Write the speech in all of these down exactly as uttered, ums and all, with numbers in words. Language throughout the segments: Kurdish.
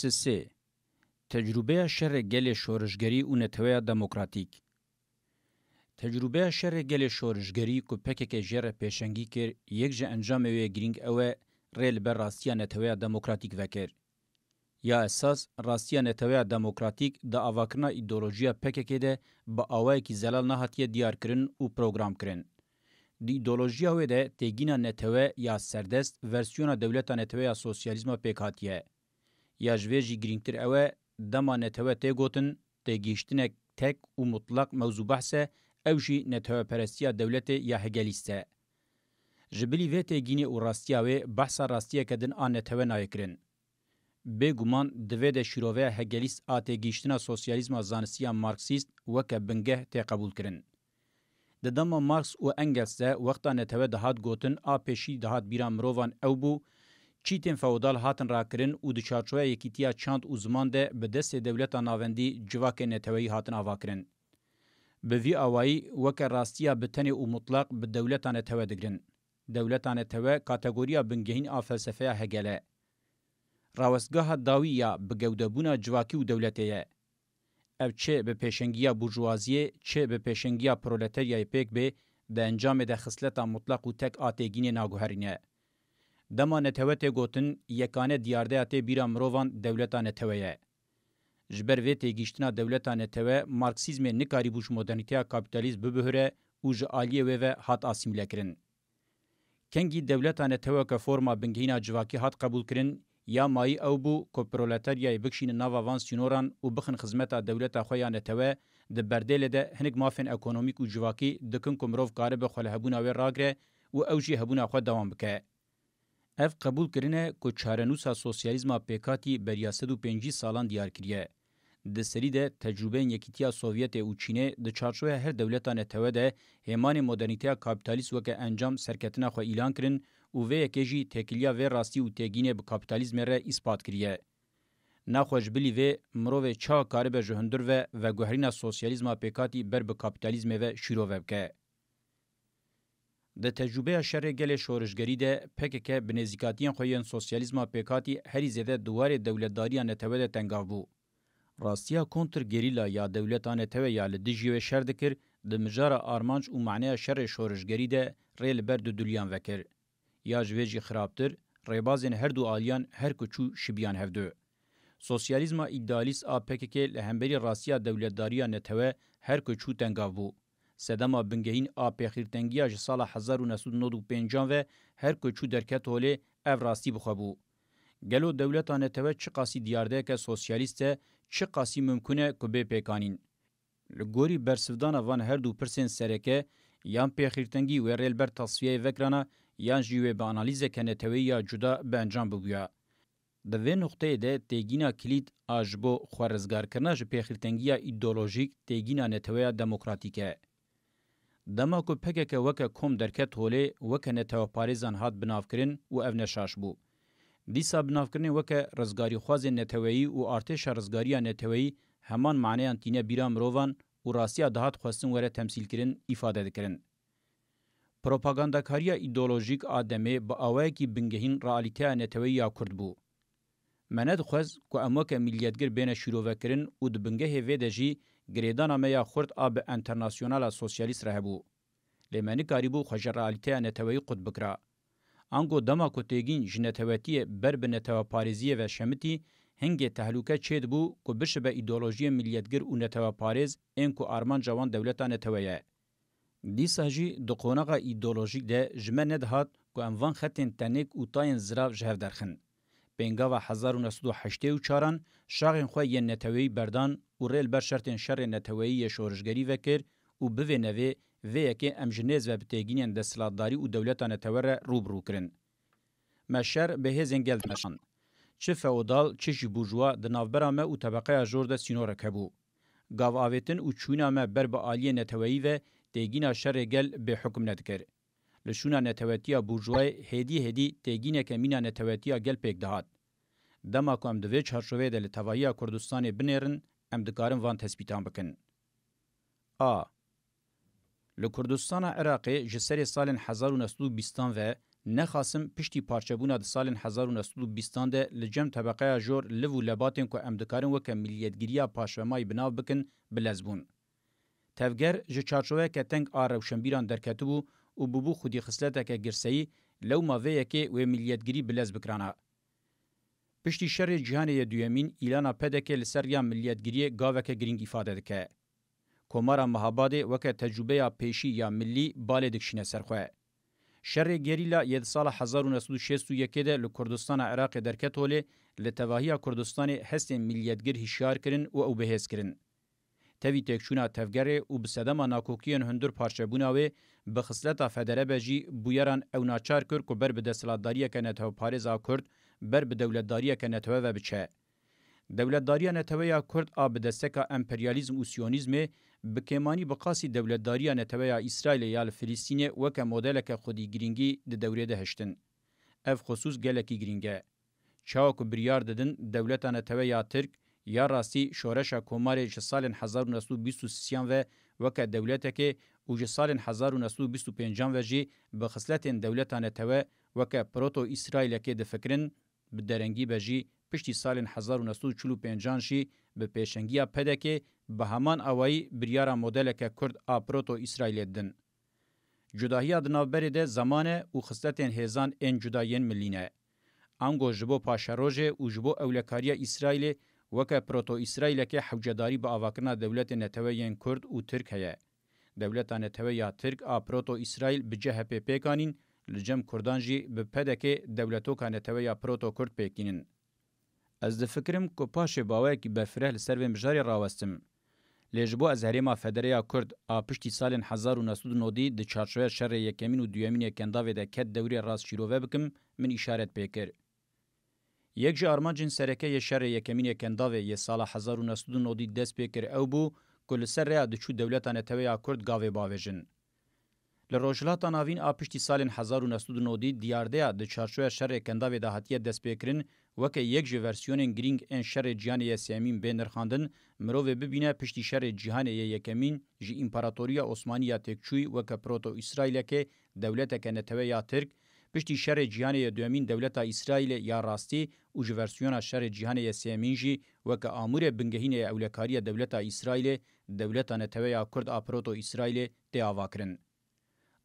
Sê. Tecrûbeya şerê gelê şorişgerî û neteweya demokratîk. Tecrûbeya şerê gelê şorişgerî ku P K K jê re pêşengî kir, yek ji encamê wê girîng ew e, rê li ber rastiya neteweya demokratîk vekir. Ya esas, rastiya neteweya demokratîk di avakirina îdeolojiya P K K de bi awayekî zelal nehatiye diyarkirin û programkirin. Di îdeolojiya wê de têgîna netewe ya serdest versiyona dewleta netewe ya sosyalîzma pêk hatiye. Ya ji vê jî girîngtir ew e, dema netewe tê gotin, têgihiştinek tek û mutlaq mewzûbehs e, ew jî neteweperestiya dewletê ya hegelîst e. Ji bilî vê têgînê û rastiya wê behsa rastiyeke din a netewe nayê kirin. Bêguman di vê de şîroveya hegelîst a têgihiştina sosyalîzma zanistî ya marksîst weke bingeh tê qebûlkirin. Di dema Marx û Engels de wexta netewe dihat gotin a pêşî dihat bîra mirovan ew bû, çîtên feodal hatin rakirin û di çarçoveya yekîtiya çand û ziman de bi destê dewleta navendî civakên neteweyî hatin avakirin. Bi vî awayî weke rastiya bi tenê û mutlaq bi dewleta netewe digirin. Dewleta netewe kategoriya bingehîn a felsefeya Hegel e. Rawestgeha dawî ya bigewdebûna civakî û dewletê ye. Ev çi bi pêşengiya burjuvaziyê, çi bi pêşengiya proletaryayê pêk bê, di encamê de xisleta mutlaq û tek a têgînê naguherîne. Dema netewe tê gotin, yekane diyardeya tê bîra mirovan dewleta netewe ye. Ji ber vê têgihiştina dewleta netewe, marksîzmê nikarîbû ji modernîteya kapîtalîst bibihire û ji aliyê wê ve hat asîmîlekirin. Kengî dewleta netewe weke forma bingehîna civakî hat qebûlkirin, ya mayî ew bû ku proletaryayê bikişînin nava van sînoran û bixin xizmeta dewleta xwe ya netewe, di berdêlê de hinek mafên ekonomîk û civakî dikin ku mirov karibe xwelihebûna wê ragire û ew jî hebûna xwe dewam bike. Ev qebûl kirine ku çarenûsa sosyalîzma pêkhatî beriya sed û pêncî salan diyar kiriye. Di serî de tecrûbeyên Yekîtiya Sovyetê û Çînê di çarçoveya her dewleta netewe de hêmanê modernîteya kapîtalîst weke encam serketina xwe îlan kirin û vê yekê jî têkiliya vê rastî û têgînê bi kapîtalîzmê re îspat kiriye. Naxwe ji bilî vê, mirovê çawa karibe ji hundir ve veguherîna sosyalîzma pêkhatî ber bi kapîtalîzmê ve şîrove bike? Di tecrûbeya şerê gelê şorişgerî de P K K bi nêzîkatiyên xwe yên sosyalîzma pêkhatî herî zêde di warê dewletdariya netewe de tengav bû. Rastiya kontrgerîla ya dewleta netewe ya li dijî wê şer dikir, di mijara armanc û maneya şerê şorişgerî de rê li ber dudiliyan vekir. Ya ji vê jî xirabtir, rêbazên her du aliyan her ku çû şibiyan hevdu. Sosyalîzma îdealîst a P K K li hemberî rastiya dewletdariya netewe her ku çû tengav bû. Sedema bingehîn a pêxîrtengiya ji sala hezar û neh sed û nod û pêncan ve her ku çû derket holê, ev rastî bi xwe bû. Gelo dewleta netewe çiqasî diyardeyeke sosyalîst e, çiqasî mimkûn e ku bê pêkanîn? Li gorî bersivdana van her du pirsên sereke, yan pêxîrtengî wê rê li ber tasfiyeyê vekirana, yan jî wê bi analîzeke neteweyî ya cuda bi encam bibûya. Di vê nuqteyê de têgîna kilît a ji bo xwerizgarkirina ji pêxîrtengiya îdeolojîk têgîna neteweya demokratîk e. Dema ku P K K weke kom derket holê, weke neteweparêzan hat binavkirin û ev ne şaş bû. Dîsa binavkirinê weke rizgarîxwazên neteweyî û artêşa rizgariya neteweyî heman maneyan tîne bîra mirovan û rastiya dihat xwestin were temsîlkirin, îfade dikirin. Propagandakariya îdeolojîk a demê bi awayekî bingehîn realîteya neteweyî ya Kurd bû. Me nedixwest ku em weke miliyetgir bêne şîrovekirin û di bingehê vê de jî girêdana me ya xurt a bi enternasyonala sosyalîst re hebû. Lê me nikarîbû xwe ji realîteya neteweyî qut bikira. Ango dema ku têgîn ji netewetiyê ber bi neteweparêziyê ve şemitî, hingê tehlûke çêdibû ku bişibe îdeolojiyên miliyetgir û neteweparêz ên ku armanca wan dewleta netewe ye. Dîsa jî di qonaxa îdeolojîk de ji me nedihat ku em van xetên tenik û tayên zirav ji hev derxin. Pêngava hezar û neh sed û heştê û çaran şaxên xwe yên neteweyî berdan û rê li ber şertên şerê neteweyî yê şorişgerî vekir û bi vê nevê, vê yekê em ji nêz ve bi têgînên desthilatdarî û dewleta netewe re rû bi rû kirin. Me şer bi hêzên gel dimeşand. Çi feodal, çi jî burjuwa di navbera me û tebeqeya jor de sînorek hebû. Gav avêtin û çûyîna me ber bi aliyê neteweyî ve têgîna şerê gel bêhukim nedikir. Li şûna netewetiya burjuvayê hêdî hêdî têgîneke mîna netewetiya gel pêk dihat. Dema ku em di vê çarçoveyê de li tevahiya Kurdistanê binêrin, em dikarin van tespîtan bikin. A. Li Kurdistana Iraqê ji serê salên hezar û neh sed û bîstan ve Nexasim piştî parçebûna di salên hezar û neh sed û bîstan de li cem tebeqeya jor liv û lebatên ku em dikarin weke miliyetgiriya paşvemayî bi nav bikin, bi lez bûn. Tevger ji çarçoveyeke teng a rewşenbîran derketibû û bûbû xwedî xisleteke girseyî, lewma vê yekê wê miliyetgirî bi lez bikirana. Piştî Şerê Cîhanê yê Duyemîn, îlana P D K li ser riya miliyetgiriyê gaveke girîng îfade dike. Komara Mehabadê weke tecrûbeya pêşî ya millî balê dikişîne ser xwe. Şerê gerîla yê di sala hezar û neh sed û şêst û yekê de li Kurdistana Iraqê derket holê, li tevahiya Kurdistanê hestên miliyetgir hişyar kirin û ew bihêz kirin. Tevî têkçûna tevgerê û bi sedema nakokiyên hundir parçebûna wê, bi xisleta federe be jî bûyeran ew naçar kir ku ber bi desthilatdariyeke netewparêz a Kurd, ber bi dewletdariyeke netewe ve biçe. Dewletdariya netewe ya Kurd a bi desteka emperyalîzm û siyonîzmê, bi kêmanî bi qasî dewletdariya netewe ya Îsraîlê ya li Filistînê weke modeleke xwedî girîngî di dewrê de hiştin. Ev xusûs gelekî girîng e. Çawa ku biryar didin dewleta netewe ya Tirk, ya rastî şoreşa Komarê ji salên hezar û neh sed û bîst û sisiyan ve weke dewletekê û ji salên hezar û neh sed û bîst û pêncan ve jî bi xisletên dewleta netewe weke proto-Îsraîlekê difikirin, bi derengî be jî piştî salên hezar û neh sed û çil û pêncan jî bi pêşengiya P D K'ê bi heman awayî biryara modeleke Kurd a proto-Îsraîlê didin. Cudahiya di navberê de zeman e û xisletên hêzan ên cuda yên milî ne. Ango ji bo paşerojê û ji bo ewlekariya Îsraîlê weke proto-Îsraîlekê hewcedarî bi avakirina dewletên netewe yên Kurd û Tirk heye. Dewleta netewe ya Tirk a proto-Îsraîl bi C H P pêk anîn, li cem Kurdan jî bi P D K'ê dewletoka netewe ya proto-Kurd pêk tînin. Ez difikirim ku paşê bi awayekî berfireh li ser vê mijarê rawestim. Lê ji bo ez herêma federeya Kurd a piştî salên hezar û neh sed û nodî di çarçoveya şerê yekemîn û duyemîn yê Kendavê de ket dewrê rast şîrove bikim, min îşaret pê kir. Yek ji armancên sereke yê şerê yekemîn yê Kendavê yê sala hezar û neh sed û nodî dest pê kir ew bû ku li ser rêya diçû dewleta netewe ya Kurd gavê bavêjin. Li Rojhilata Navîn a piştî salên hezar û neh sed û nodî diyardeya di çarçoya şerê Kendavê de hatiye destpêkirin, weke yek ji versiyonên girîng ên şerê cîhanê yê sêyemîn bê nirxandin, mirovê bibîne piştî şerê cîhanê yê yekemîn ji Împaratoriya Osmanî ya têkçûyî weke proto-Îsraîlekê, dewleteke netewe ya Tirk, piştî şerê cîhanê yê duyemîn dewleta Îsraîlê ya rastî û ji versiyona şerê cîhanê yê sêyemîn jî weke amûrê bingehîn ê ewlekariya dewleta Îsraîlê, dewleta netewe ya Kurd a proto-Îsraîlê tê avakirin.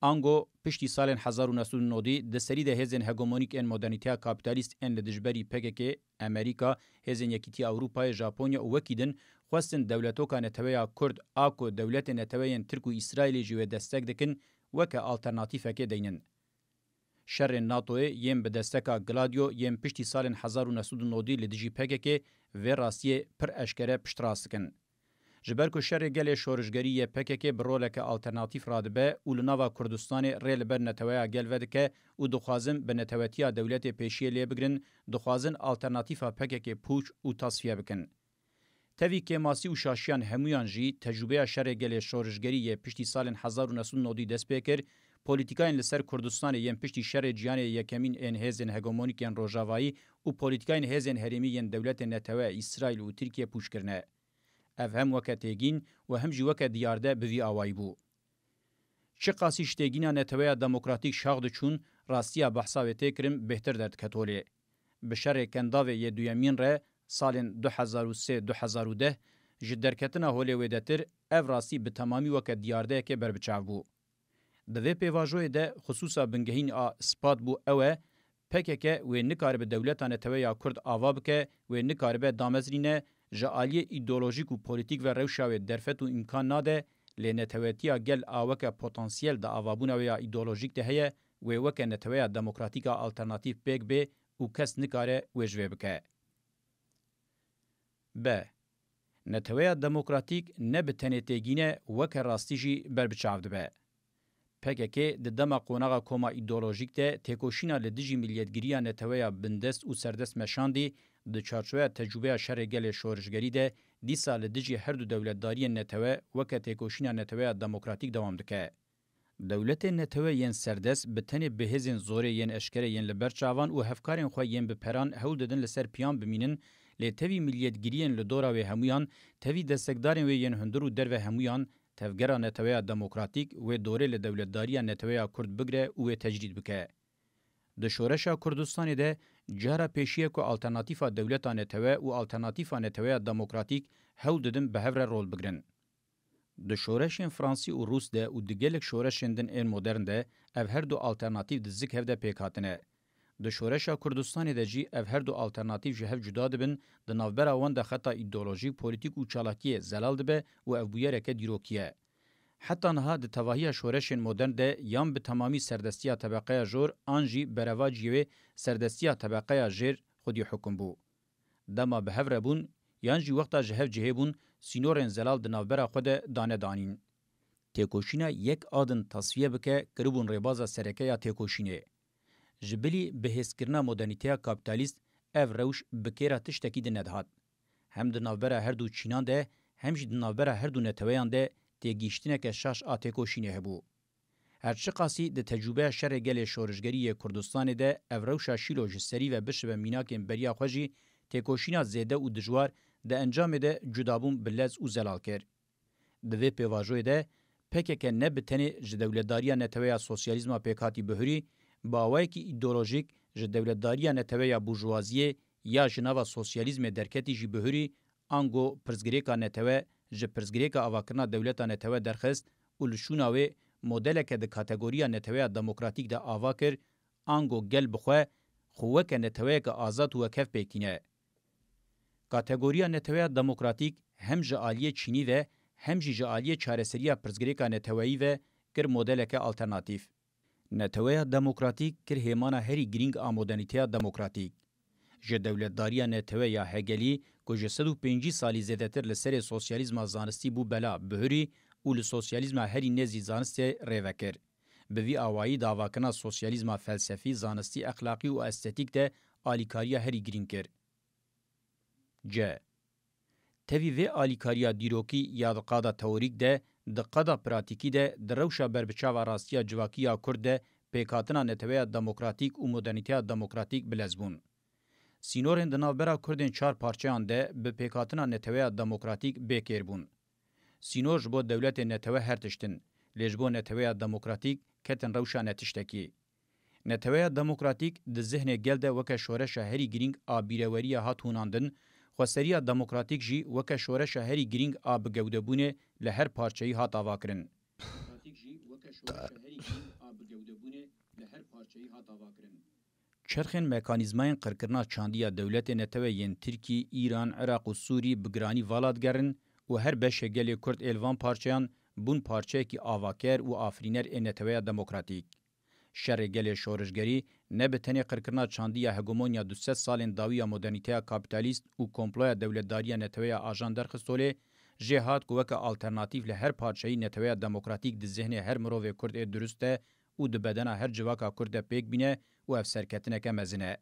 Ango piştî salên hezar û neh sed û nodî di serî de hêzên hegemonîk ên modernîteya kapîtalîst ên li dijberî P K K, Amerîka, Hêzên Yekîtiya Ewropayê, Japonya û wekî din xwestin dewletoka netewe ya Kurd a ku dewletên netewe yên Tirk û Îsraîlê jî wê destek dikin, weke alternatîfekê deynin. Şerên NATOyê yên bi desteka Gladio yên piştî salên hezar û neh sed û nodî li dijî P K K vê rastiyê pir eşkere piştrast dikin. Ji ber ku şerê gelê şorişgerî yê P K K bi roleke alternatîf radibe û li nava Kurdistanê rê li ber neteweya gel vedike û dixwazin bi netewetiya dewletê pêşiyê lê bigrin, dixwazin alternatîfa P K K pûç û tasfiye bikin. Tevî kêmasî û şaşiyan hemûyan jî tecrûbeya şerê gelê şorişgerî yê piştî salên hezar û neh sed û nodî dest pê kir, polîtîkayên li ser Kurdistanê yên piştî şerê cîhanê yê yekemîn ên hêzên hegemonîk ên rojavayî û polîtîkayên hêzên herêmî yên dewletên netewe Îsraîl û Tirkiye pûç kirine. Ev hem weke têgîn û hem jî weke diyarde bi vî awayî bû. Çiqasî ji têgîna neteweya demokratîk şax diçûn, rastiya behsa wê tê kirin bêhtir derdiket holê. Bi şerê Kendavê yê duyemîn re salên du hezar û sê du hezar û deh ji derketina holê wêdetir ev rastî bi temamî weke diyardeyekê ber bi çav bû. Di vê pêvajoyê de xisûsa bingehîn a spat bû ew e, P K K wê nikaribe dewleta netewe ya Kurd ava bike, wê nikaribe damezrîne, ji aliyê îdeolojîk û polîtîk ve rewşa wê derfet û îmkan nade, lê netewetiya gel a weke potansiyel di avabûna wê ya îdeolojîk de heye, wê weke neteweya demokratîk a alternatîf pêk bê û kes nikare wê ji vê bike. B. Neteweya demokratîk ne bi tenê têgîn e, weke rastî jî ber bi çav dibe. P K K di dema qonaxa koma îdeolojîk de têkoşîna li dijî miliyetgiriya neteweya bindest û serdest meşandî, di çarçoveya tecrûbeya şerê gelê şorişgerî de dîsa li dijî her du dewletdariyên netewe weke têkoşîna neteweya demokratîk dewam dike. Dewletên netewe yên serdest bi tenê bi hêzên zorê yên eşkere yên li ber çavan û hevkarên xwe yên bi peran hewl didin li ser piyan bimînin, lê tevî miliyetgiriyên li dora wê hemûyan, tevî destekdarên wê yên hundir û derve hemûyan, tevgera neteweya demokratîk wê dorê li dewletdariya neteweya Kurd bigre û wê tecrîd bike. Di şoreşa Kurdistanê de cara pêşî ye ku alternatîfa dewleta netewe û alternatîfa neteweya demokratîk hewl didin bi hev re rol bigrin. Di şoreşên Fransî û Rûs de û di gelek şoreşên din ên modern de ev her du alternatîf di zik hev de pêk hatine. Di şoreşa Kurdistanê de jî ev her du alternatîf ji hev cuda dibin, di navbera wan de xeta îdeolojîk, polîtîk û çalakiyê zelal dibe û ev bûyereke dîrokî ye. Heta niha di tevahiya şoreşên modern de yan bi temamî serdestiya tebeqeya jor an jî berevaciyê wê serdestiya tebeqeya jêr xwedî hukum bû. Dema bi hev re bûn yan jî wexta ji hev cihê bûn, sînorên zelal di navbera xwe de dane danîn. Têkoşîna yek a din tasfiye bike kiribûn rêbaza sereke ya têkoşînê. Ji bilî bihêzkirina modernîteya kapîtalîst ev rewş bi kêra tiştekî din nedihat. Hem di navbera her du çînan de hem jî di navbera her du neteweyan de têgihîştineke şaş a têkoşînê hebû. Her çiqasî di tecrûbeya şerê gelê şorişgerî yê Kurdistanê de ev rewşa şîlo ji serî ve bişibe mînakên beriya xwe jî têkoşîna zêde û dijwar di encamê de cudabûn bi lez û zelal kir. Di vê pêvajoyê de P K K ne bi tenê ji dewletdariya neteweya sosyalîzma pêk hatî bihurî, bi awayekî îdeolojîk ji dewletdariya neteweya burjuvaziyê ya ji nava sosyalîzmê derketî jî bihurî, ango pirsgirêka netewe ji pirsgirêka avakirina dewleta netewe derxist û li şûna wê modeleke di kategoriya neteweya demokratîk de ava kir, ango gel bi xwe, xwe weke neteweyeke azad û wekhev pêk tîne. Kategoriya neteweya demokratîk hem ji aliyê çînî ve hem jî ji aliyê çareseriya pirsgirêka neteweyî ve kir modeleke alternatîf. Neteweya demokratîk kir hêmana herî girîng a modernîteya demokratîk. Ji dewletdariya netewe ya hegelî ku ji sed û pêncî salî zêdetir li serê sosyalîzma zanistî bû bela bihurî û li sosyalîzma herî nêzî zanistê rêve kir. Bi vî awayî davakirina sosyalîzma felsefî, zanistî, exlaqî û estetîk de alîkariya herî girîng kir. C. Tevî vê alîkariya dîrokî ya di qada teorîk de, di qada pratîkî de, di rewşa berbiçava rastiya civakî ya Kurd de pêkhatina neteweya demokratîk û modernîteya demokratîk bi lez bûn. Sînorên di navbera Kurdên çar parçeyan de bi pêkhatina neteweya demokratîk bê kêr bûn. Sînor ji bo dewletên netewe her tişt in, lê ji bo neteweya demokratîk ketin rewşa netiştekî. Neteweya demokratîk di zihnê gel de weke şoreşa herî girîng a bîreweriya hat hûnandin, xweseriya demokratîk jî weke şoreşa herî girîng a bigewdebûnê li her parçeyî hat avakirin. Çerxên mekanîzmayên qirkirina çandî ya dewletên netewe yên Tirkî, Îran, Iraq û Sûrî bi giranî vala digerin û her beşê gelê Kurd ê li van parçeyan bûn parçeyekî avaker û afirîner ê neteweya demokratîk. Şerê gelê şorişgerî ne bi tenê qirkirina çandî ya hegemonya du sed salên dawî ya modernîteya kapîtalîst û komploya dewletdariya neteweya ajan derxist holê, jê hat ku weke alternatîf li her parçeyî neteweya demokratîk di zihnê her mirovê Kurd ê durust de û di bedena her civaka Kurd de pêk bîne û ev serketineke mezin e.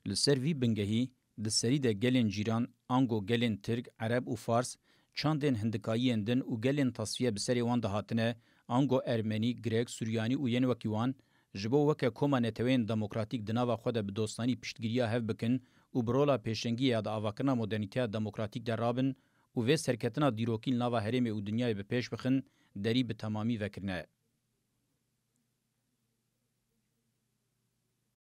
Li ser vî bingehî, di serî de gelên cîran, ango gelên Tirk, Ereb û Fars, çandên hindikayiyên din û gelên tasfiye bi serê wan dihatine, ango Ermenî, Grek, Suryanî û yên wekî wan, ji bo weke koma neteweyên demokratîk di nava xwe de bi dostanî piştgiriya hev bikin û bi rola pêşengiyê ya di avakirina modernîteya demokratîk de rabin û vê serketina dîrokî li nava herêmê û dinyayê bi pêş bixin, derî bi temamî vekirine.